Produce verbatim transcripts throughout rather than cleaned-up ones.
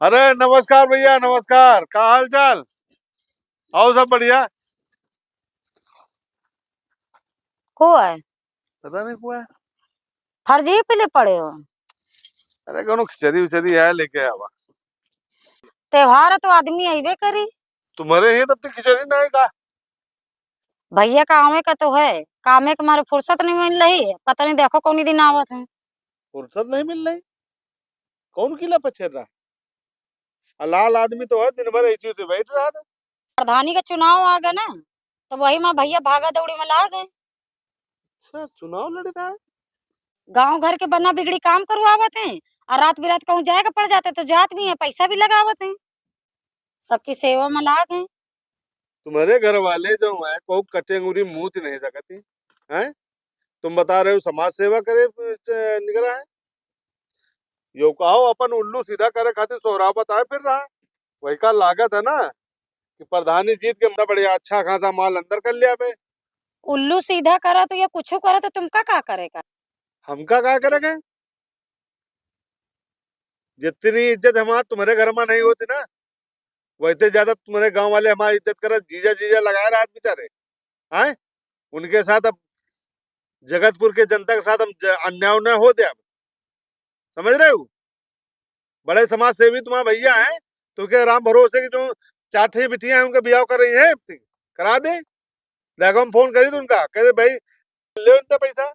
अरे नमस्कार भैया, नमस्कार। का हाल चाल? आओ, सब बढ़िया। को है? पता नहीं को है। फर्जी पीले पड़े हो। अरे कोनो खिचड़ी उचड़ी है, लेके आवा। त्योहार है तो आदमी अइबे करी। तुम्हारे ही तब तक खिचड़ी ना है का? भैया का आवे का तो है, कामे के मारे फुर्सत नहीं मिल रही है, पता नहीं देखो कौनी दिन आवत है। फुर्सत नहीं मिल रही? कौन किला पछेर रहा? आ लाल आदमी तो है, दिन भर ऐसे ऐसे बैठ रहा था। प्रधानी का चुनाव आ गया ना, तो वही में भैया भागा दौड़ी में लाग गए। अच्छा, चुनाव लड़ रहा है? गांव घर के बना बिगड़ी काम करवावत हैं, और रात बिरात कहूँ जाए के पड़ जाते तो जात भी हैं, पैसा भी लगावत हैं, सबकी सेवा में लाग हैं। तुम्हारे घर वाले जो हैं, को कटे अंगूरी मूत नहीं सकती, हैं? तुम बता रहे हो समाज सेवा करे, अ, निकला है? यो कहो, अपन उल्लू सीधा करे खातिर सोहरा बताए फिर रहा है। वही का लागत है ना कि प्रधानी जीत के मतलब बढ़िया अच्छा खासा माल अंदर कर लिया बे। उल्लू सीधा करा तो या कुछ करा तो तुमका का करेगा? हमका का करेगा? जितनी इज्जत हमार तुम्हारे घर में नहीं होती ना, वैसे ज्यादा तुम्हारे गांव वाले हमारी इज्जत करत, जीजा जीजा लगाए रहत बेचारे। आए, उनके साथ अब जगतपुर के जनता के साथ हम ज-, अन्याय उन्याय हो दे अब, समझ रहे हो? बड़े समाज सेवी तुम्हारा भैया है, तो क्या राम भरोसे की जो चार ठे बिटियां हैं उनका ब्याह कर रही है, करा दे। देखो हम फोन करी तो उनका कह दे, भाई ले उनका पैसा,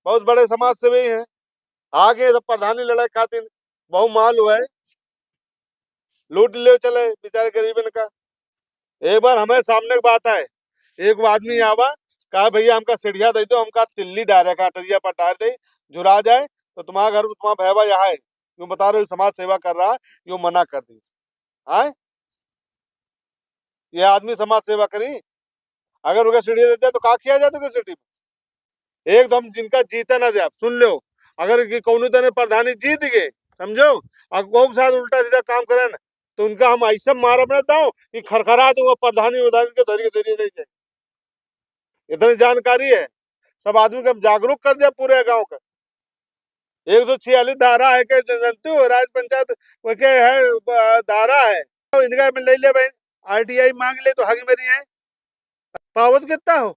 बहुत बड़े समाज सेवी हैं, आगे सब प्रधानी लड़ाई खातिर बहुत माल हुआ है, लूट ले चले बेचारे गरीबन का। एक बार हमारे सामने की बात आए, एक आदमी आवा, कहा भैया हमका सीढ़िया दे दो, हमका तिल्ली डारे का अटरिया पर डार दे, जुरा जाए, तो तुम्हारा घर तुम्हारा भैया यहाँ है, यूं बता रहे हो समाज सेवा कर रहा है, यूं मना कर दी। आए, ये आदमी समाज सेवा करी? अगर उनका सीढ़िया दे दे तो का किया जाए तो सीढ़ी में? एकदम जिनका जीते ना दे, आप सुन लो, अगर कि कौनो तने प्रधानी जीत गए, समझो, और कोई के साथ उल्टा सीधा काम करे ना, तो उनका हम ऐसे मारब ना दाव कि खरखरा दूंगा प्रधानी उधानी के धरी के धरी नहीं जाए। इतनी जानकारी है, सब आदमी को हम जागरूक कर दिया पूरे गांव का। एक सौ छियालीस धारा है के जानते हो, राज पंचायत वो के है, ब-, धारा है, तो इनका में ले ले भाई, आरटीआई मांग ले तो हग मेरी है। पावत कितना हो,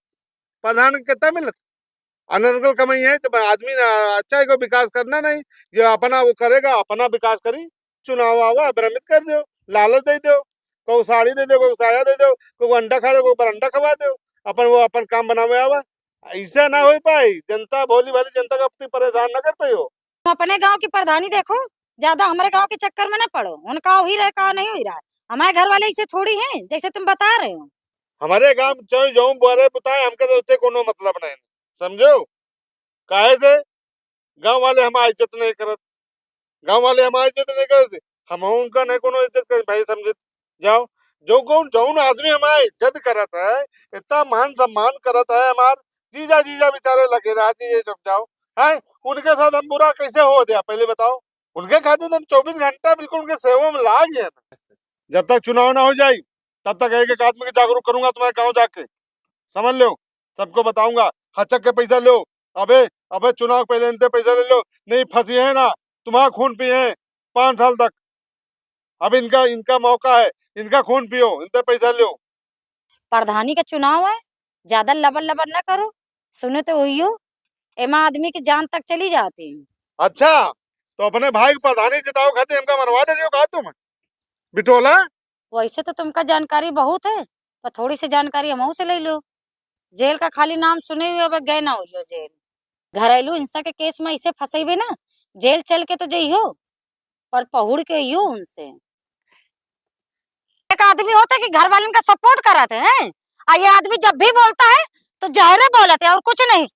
प्रधान के कितना मिलत? अनर्गल कमाई है तो आदमी ना अच्छा है, को विकास करना नहीं, जो अपना वो करेगा, अपना विकास करी। चुनाव आवा, भ्रमित कर दो, लालच दे दो, को साड़ी दे दो, को साया दे दो, को अंडा खा दो, को बरंडा खवा दो, अपन वो अपन काम बनावे आवा। ऐसा ना हो पाई, जनता भोली भाली जनता का अपनी परेशान ना कर पाई हो। तुम अपने गांव की प्रधानी देखो, ज्यादा हमारे गांव के चक्कर में ना पड़ो, उनका हो ही रहा है, का नहीं हो ही रहा है। हमारे घर वाले ऐसे थोड़ी हैं जैसे तुम बता रहे हो। हमारे गांव चाहे जो बोले बताए, हमके तो उससे कोनो मतलब नहीं, समझो? काहे से गांव वाले हमारी इज्जत नहीं करत, गांव वाले हमारी इज्जत नहीं करत, हम उनका नहीं कोनो इज्जत कर भाई, समझे? जाओ, जो कौन जौन आदमी हमारी इज्जत करत है, इतना मान सम्मान करत है, हमार जीजा जीजा बेचारे लगे रहती है, जब जाओ, हैं? उनके साथ हम बुरा कैसे हो दिया, पहले बताओ? उनके खातिर तो हम चौबीस घंटा बिल्कुल उनके सेवा में लाग गए हैं। जब तक चुनाव ना हो जाए, तब तक एक एक आदमी के जागरूक करूंगा तुम्हारे गांव जाके, समझ लो, सबको बताऊंगा। हचक के पैसा लो, अबे, अबे चुनाव के पहले इनते पैसा ले लो, नहीं फंसी है ना, तुम्हारा खून पिए हैं पाँच साल तक। अब इनका, इनका मौका है, इनका खून पियो, इनते पैसा लो। प्रधानी का चुनाव है, ज्यादा लबर लबर ना करो, सुने तो हुई हो, एमा आदमी की जान तक चली जाती है। अच्छा, तो अपने भाई की प्रधानी जिताओ खातिर हमका मरवा दे रही हो का तुम? बिटोला? वैसे तो तुमका जानकारी बहुत है, पर थोड़ी सी जानकारी हमहू से ले लो। जेल का खाली नाम सुने हुए, अब गए ना हुई हो जेल। घरेलू हिंसा के केस में इसे फंसेबे ना, जेल चल के तो जइहो, पर पहुड़ के अइहो उनसे। एक आदमी होता है कि घर वालन का सपोर्ट करत है, हैं? और ये आदमी जब भी बोलता है तो जहरे बोलत है और कुछ नहीं।